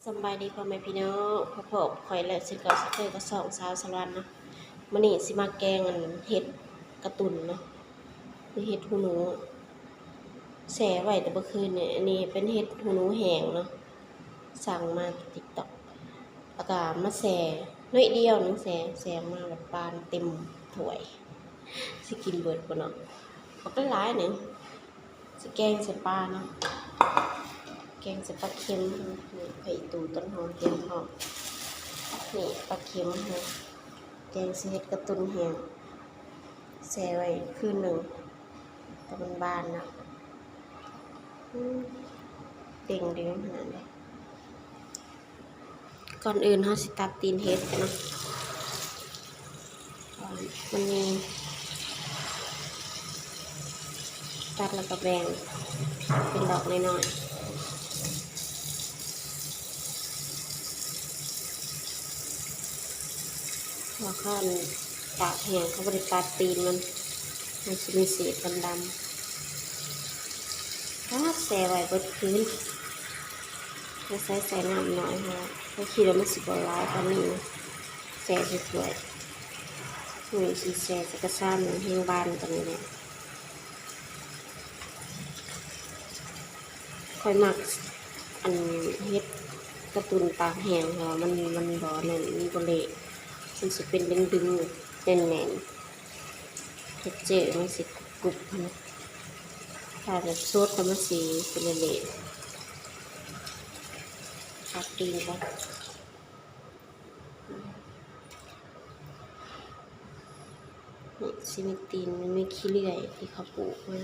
ສຳບາຍດີພໍ່ແມ່ພີ່ນ້ອງ ພົບກັບຂ້ອຍແລ້ວເຊັ່ນເກົ່າເຊັ່ນເຄີຍກັບຊ່ອງສາວສະຫວັນເນາະ. ມື້ນີ້ຊິມາແກງອັນເຫັດກະຕຸ່ນເນາະ ຫຼືເຫັດຫູໜູ ແຊ່ໄວ້ແຕ່ເມື່ອຄືນນີ້. ອັນນີ້ເປັນເຫັດຫູໜູແຫ້ງເນາະ ສັ່ງມາຈາກຕິກຕັອກ ແລ້ວກະມາແຊ່ໜ້ອຍດຽວໜຶ່ງ ແຊ່ ແຊ່ອອກມາແບບປານເຕັມຖ້ວຍ ຊິກິນເບິດບໍ່ເນາະ ບັກຫຼາຍໆໜຶ່ງ. ຊິແກງໃສ່ປາເນາະ ແກງໃສ່ປາເຄັມ ນີ້ຜັກອີ່ຕູ ຕົ້ນຫອມ ກຽມຫອມ ນີ້ປາເຄັມ ແກງໃສ່ເຫັດກະຕຸ່ນແຫ້ງ ແຊ່ໄວ້ຄືນໜຶ່ງ ແຕ່ມັນບານເນາະ ອືມ ເຕ່ງດຶງຂະໜາດໃດ. ກ່ອນອື່ນເຮົາຊິຕັດຕີນເຫັດກ່ອນເນາະ ມັນມີ ຕັດແລ້ວກໍແບ່ງເປັນດອກນ້ອຍໆ ເພາະວ່າເຂົາຕາກແຫ້ງ ເຂົາບໍ່ໄດ້ຕັດຕີນມັນ ມັນຊິມີເສດດຳໆ. ປາດ ແຊ່ໄວ້ເບິດຄືນ ໃສ່ ໃສ່ນ້ຳໜ້ອຍ ເພາະວ່າເຮົາຄິດວ່າມັນຊິບໍ່ຫຼາຍປານນີ້ ແຊ່ໃສ່ຖ້ວຍ. ມື້ນີ້ຊິແຊ່ໃສ່ກະຊາມ ແຫ້ງບານປານນີ້ແຫຼະ. ຂ້ອຍມັກອັນເຫັດກະຕຸ່ນຕາກແຫ້ງ ເພາະວ່າມັນ ມັນບໍ່ນັ້ນ ມັນບໍ່ເລະ ມັນຊິເປັນດຶງໆ ແໜ້ນໆ ເທັກເຈີມັນຊິ ກຣຸບຫັ້ນນະ ຖ້າແບບສົດແລ້ວມັນຊິເປັນເລະໆ. ຕັດຕີນກ່ອນ ນີ້ຊິມີຕີນ ມັນມີຂີ້ເລື່ອຍທີ່ເຂົາປູກມາ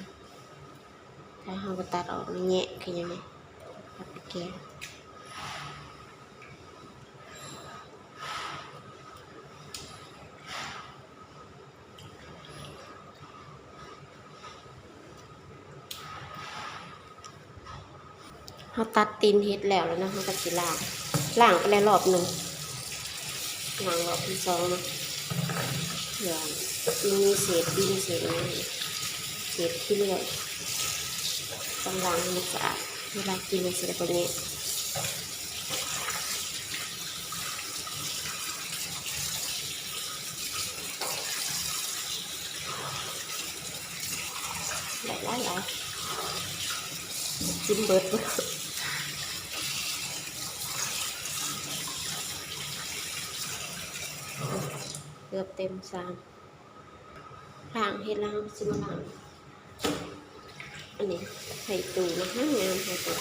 ຖ້າເຮົາບໍ່ຕັດອອກ ມັນແຍະຄືຫຍັງນີ້ ເອົາໄປແກງ. ເຮົາຕັດຕີນເຫັດແລ້ວແລ້ວເນາະ ເຮົາກໍຊິລ້າງ ລ້າງໄປແລ້ວລອບໜຶ່ງ ລ້າງລອບທີສອງເນາະ ເພື່ອມັນມີເສດດິນເສດຫຍັງ ເສດຂີ້ເລື່ອຍ ຕ້ອງລ້າງໃຫ້ມັນສະອາດ ເວລາກິນມັນຊິໄດ້ບໍ່ແຍະ. ໄດ້ຫຼາຍໆ ກິນເບິດ ເກືອບເຕັມຊາມ. ລ້າງເຫັດແລ້ວ ເຮົາຊິມາລ້າງອັນນີ້ ໄຂ່ຕູ້ນະ ງາມໆ ໄຂ່ຕູ້.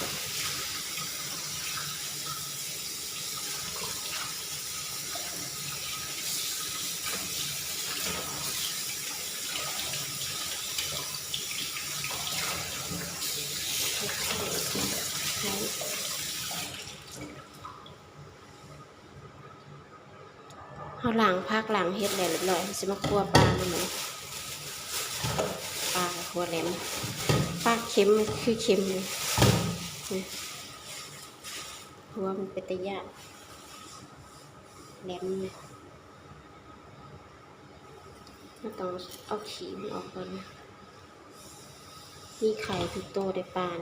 ເຮົາລ້າງຜັກລ້າງເຫັດແລ້ວຮຽບຮ້ອຍ ເຮົາຊິມາຂົ້ວປານຳມັນ ປາຂົ້ວແຫຼມ ປາເຄັມຄືເຄັມເລີຍ ຫົວມັນເປັນຕາຢ້ານ ແຫຼມເລີຍ ເຮົາຕ້ອງເອົາຂີ້ມັນອອກກ່ອນ ມີໄຂ່ທຸກໂຕເດ້ປານະ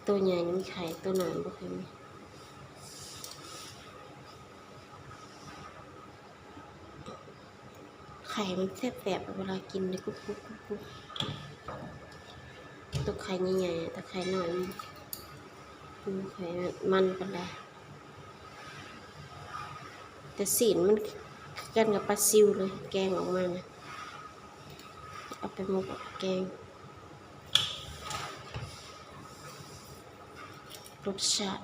ໂຕໃຫຍ່ນີ້ມີໄຂ່ ໂຕນ້ອຍບໍ່ຄ່ອຍມີ. ໄຂ່ມັນແຊບໆ ເວລາກິນນີ້ ກຸບໆໆ ໂຕໄຂ່ໃຫຍ່ໆ ແຕ່ໄຂ່ນ້ອຍມັນ ມັນໄຂ່ມັນປານໃດ ແຕ່ຊີ້ນມັນຄືກັນກັບປາຊິວເລີຍ ແກງອອກມານະ ເອົາໄປໝົກ ເອົາໄປແກງ ລົດຊາດ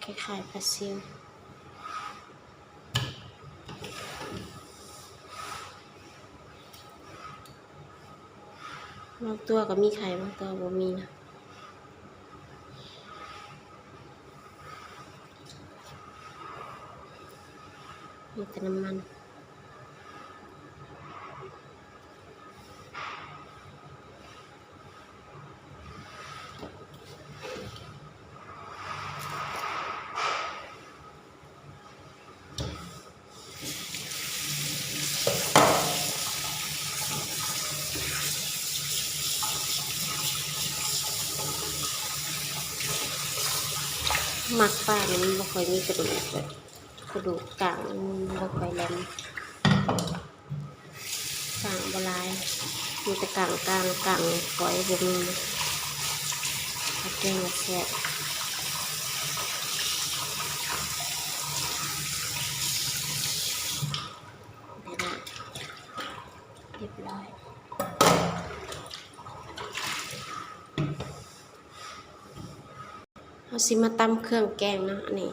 ຄ້າຍໆ ປາຊິວ. ບາງຕົວກໍມີໄຂ່ ບາງຕົວບໍ່ມີນະ ມີແຕ່ນ້ຳມັນ. ມັກປານີ້ມັນບໍ່ຄ່ອຍມີກະດູກ ແບບກະດູກກ້າງມັນບໍ່ຄ່ອຍແຫຼມ ກ້າງບໍ່ຫຼາຍ ມີແຕ່ກ້າງກາງ ກ້າງຝອຍບໍ່ມີ ແກງແຊບ ແລ້ວກໍ ຮຽບຮ້ອຍ ເຮົາຊິມາຕຳເຄື່ອງແກງເນາະ ອັນນີ້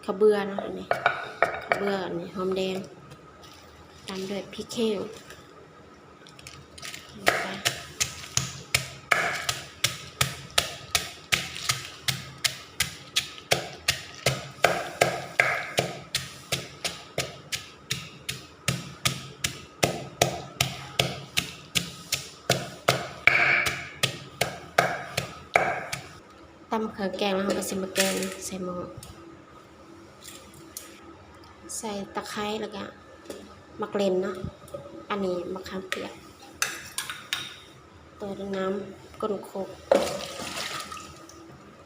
ຂະເບືອເນາະ ອັນນີ້ຂະເບືອ ອັນນີ້ຫອມແດງ ຕາມດ້ວຍພິກແຫ້ງ. ຕຳເຄື່ອງແກງແລ້ວ ເຮົາກໍຊິມາແກງໃສ່ໝໍ້ ໃສ່ຕະໄຄ ແລ້ວກະໝາກເລັ່ນເນາະ ອັນນີ້ໝາກຂາມປຽກ ຕົວະນ້ຳກົ້ນຄົກ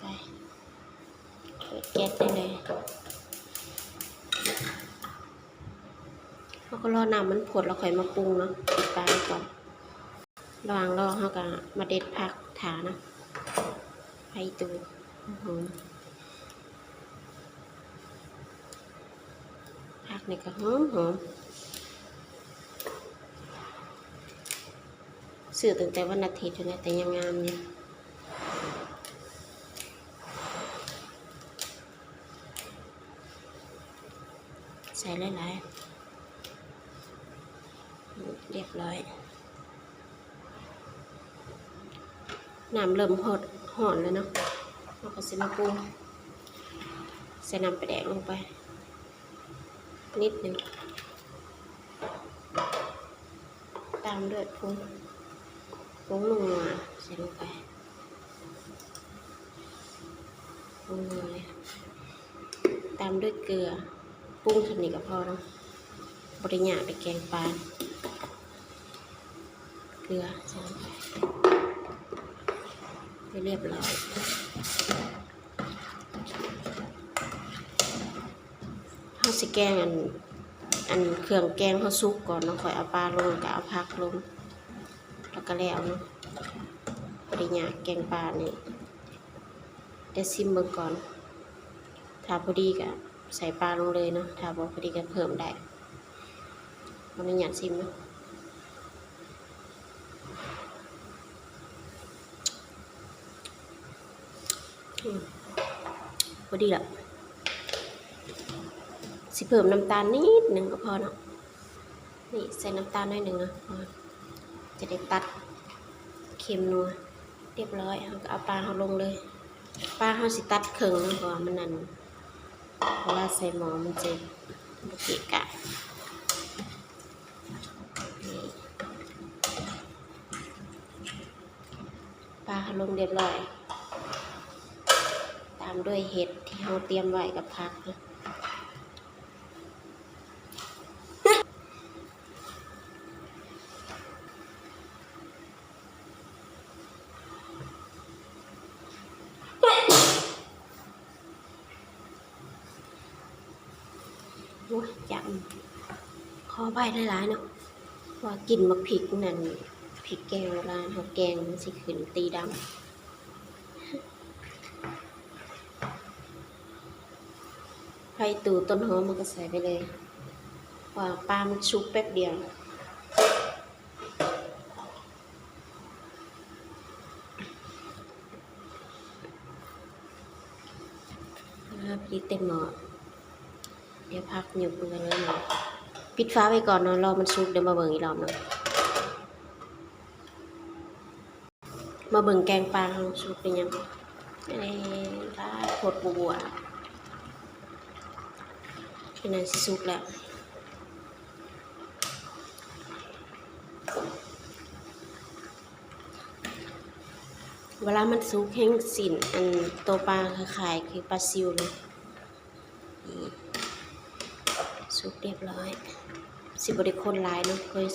ໄປ ເປີດແກັສໄດ້ເລີຍ ເຮົາກໍລໍນ້ຳມັນຟົດແລ້ວຄ່ອຍມາປຸງເນາະ ປິດຝາໄວ້ກ່ອນ ລະຫວ່າງລໍເຮົາກໍມາເດັດຜັກຖ້າເນາະ ຜັກອີ່ຕູ ຫອມ ຜັກນີ້ກໍຫອມໆ ຊື້ຕັ້ງແຕ່ວັນອາທິດພຸ້ນແຫຼະ ແຕ່ຍັງງາມຢູ່ ໃສ່ຫຼາຍໆ ຮຽບຮ້ອຍ ນ້ຳເລີ່ມຮອດ ຮ້ອນແລ້ວເນາະ ເຮົາກໍຊິມາປຸງ ໃສ່ນ້ຳປາແດກລົງໄປນິດໜຶ່ງ ຕາມດ້ວຍຜົງ ຜົງນົວໃສ່ລົງໄປ ຜົງນົວ ຕາມດ້ວຍເກືອ ປຸງສ່ຳນີ້ກໍພໍເນາະ ບໍ່ໄດ້ຍາກເດ້ແກງປາ ເກືອໃສ່ລົງໄປ ຮຽບຮ້ອຍ ເຮົາຊິແກງອັນ ອັນເຄື່ອງແກງເຮົາສຸກກ່ອນເນາະ ຄ່ອຍເອົາປາລົງ ແລ້ວກໍເອົາຜັກລົງ ແລ້ວກໍແລ້ວເນາະ ບໍ່ໄດ້ຍາກແກງປານີ້ ດຽວຊິມເບິ່ງກ່ອນ ຖ້າພໍດີກໍໃສ່ປາລົງເລີຍເນາະ ຖ້າບໍ່ພໍດີກໍເພີ່ມໄດ້ ຂໍອະນຸຍາດຊິມເນາະ. ອືມ ພໍດີລະ ຊິເພີ່ມນ້ຳຕານນິດໜຶ່ງກໍພໍເນາະ ນີ້ໃສ່ນ້ຳຕານໜ້ອຍໜຶ່ງເນາະ ຈະໄດ້ຕັດເຄັມນົວ ຮຽບຮ້ອຍ ເຮົາກໍເອົາປາເຮົາລົງເລີຍ ປາເຮົາຊິຕັດເຄິ່ງເນາະ ເພາະວ່າມັນນັ້ນ ເວລາໃສ່ໝໍ້ມັນຈະບໍ່ເກະກະ ນີ້ ປາເຮົາລົງຮຽບຮ້ອຍ ຕາມດ້ວຍເຫັດທີ່ເຮົາຕຽມໄວ້ກັບຜັກ. ໂອ້ຍ ຈຳ ຂໍອະໄພຫຼາຍໆເນາະ ເພາະວ່າກິ່ນໝາກພິກນັ້ນ ພິກແກງໂບລານເຮົາແກງມັນຊິຂຶ້ນຕີດຳ. ຜັກອີ່ຕູ ຕົ້ນຫອມ ມັນກໍໃສ່ໄປເລີຍ ເພາະວ່າປາມັນສຸກແປັບດຽວ. ອ່າ ພໍດີເຕັມໝໍ້ ດຽວຜັກຫຍຸບເບິ່ງເລີຍເນາະ ປິດຝາໄວ້ກ່ອນເນາະ ລໍມັນສຸກ ດຽວມາເບິ່ງອີກລອບໜຶ່ງ. ມາເບິ່ງແກງປາເຮົາສຸກຫຼືຍັງ. ເອີ ປາໂພດບົວໆ ເປັນອັນຊິສຸກແລ້ວ. ເວລາມັນສຸກແຮງຊີ້ນ ອັນໂຕປາຄ້າຍໆຄືປາຊິວເລີຍ. ນີ້ ສຸກຮຽບຮ້ອຍ ຊິບໍ່ໄດ້ຄົນຫຼາຍເນາະ ເພາະ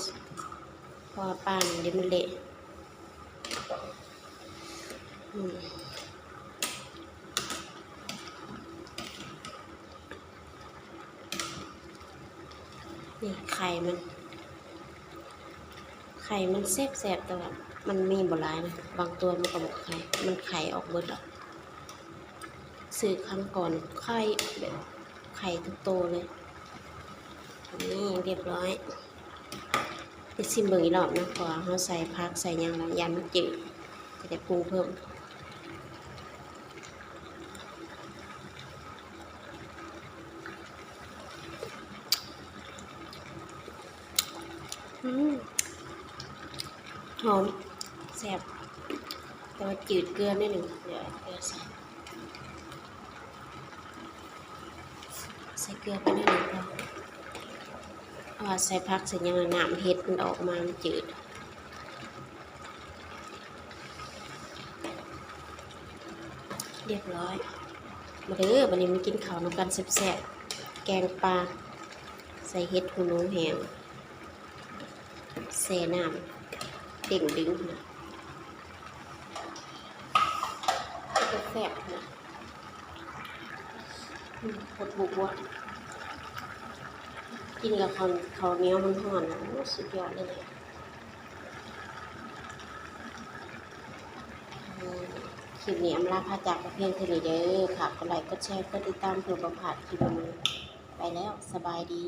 ວ່າປານີ້ມັນເລະ. ອືມ. ນີ້ໄຂ່ມັນ ໄຂ່ມັນແຊບໆ ແຕ່ວ່າມັນມີບໍ່ຫຼາຍນະ ບາງຕົວມັນກໍບໍ່ໄຂ່ ມັນໄຂ່ອອກເບິດດອກ. ຊື້ຄັ້ງກ່ອນໄຂ່ແບບໄຂ່ທຸກໂຕເລີຍ. ນີ້ຮຽບຮ້ອຍ ໄປຊິມເບິ່ງອີກລອບນະ ເພາະວ່າເຮົາໃສ່ຜັກໃສ່ຫຍັງແລ້ວ ຢ້ານມັນຈືດ ກໍຈະປຸງເພີ່ມ. ອືມ ຫອມ ແຊບ ແຕ່ວ່າຈືດເກືອໜ້ອຍໜຶ່ງ ດຽວເອົາເກືອໃສ່ ໃສ່ເກືອໄປໜ້ອຍໜຶ່ງພໍ ເພາະວ່າໃສ່ຜັກໃສ່ຫຍັງແລ້ວ ນ້ຳເຫັດມັນອອກມາ ມັນຈືດ. ຮຽບຮ້ອຍ ມາເດີ ບັດນີ້ມາກິນເຂົ້ານຳກັນແຊບໆ ແກງປາໃສ່ເຫັດຫູໜູແຫ້ງ ແຊ່ນ້ຳເດ້ງດຶງນະ ເປັນຕາແຊບນະ. ອືມ ຄົດບົວໆ ກິນກັບເຂົ້າ ເຂົ້າໜຽວຮ້ອນໆ ໂອ້ ສຸດຍອດເລີຍ. ອືມ ຄລິບນີ້ອຳລາພາຈາກໄປພຽງເທົ່ານີ້ເດີ. ຝາກກົດໄລ ກົດແຊ ກົດຕິດຕາມ ເພື່ອບໍ່ພາດຄລິບໃໝ່. ໄປແລ້ວ ສະບາຍດີ.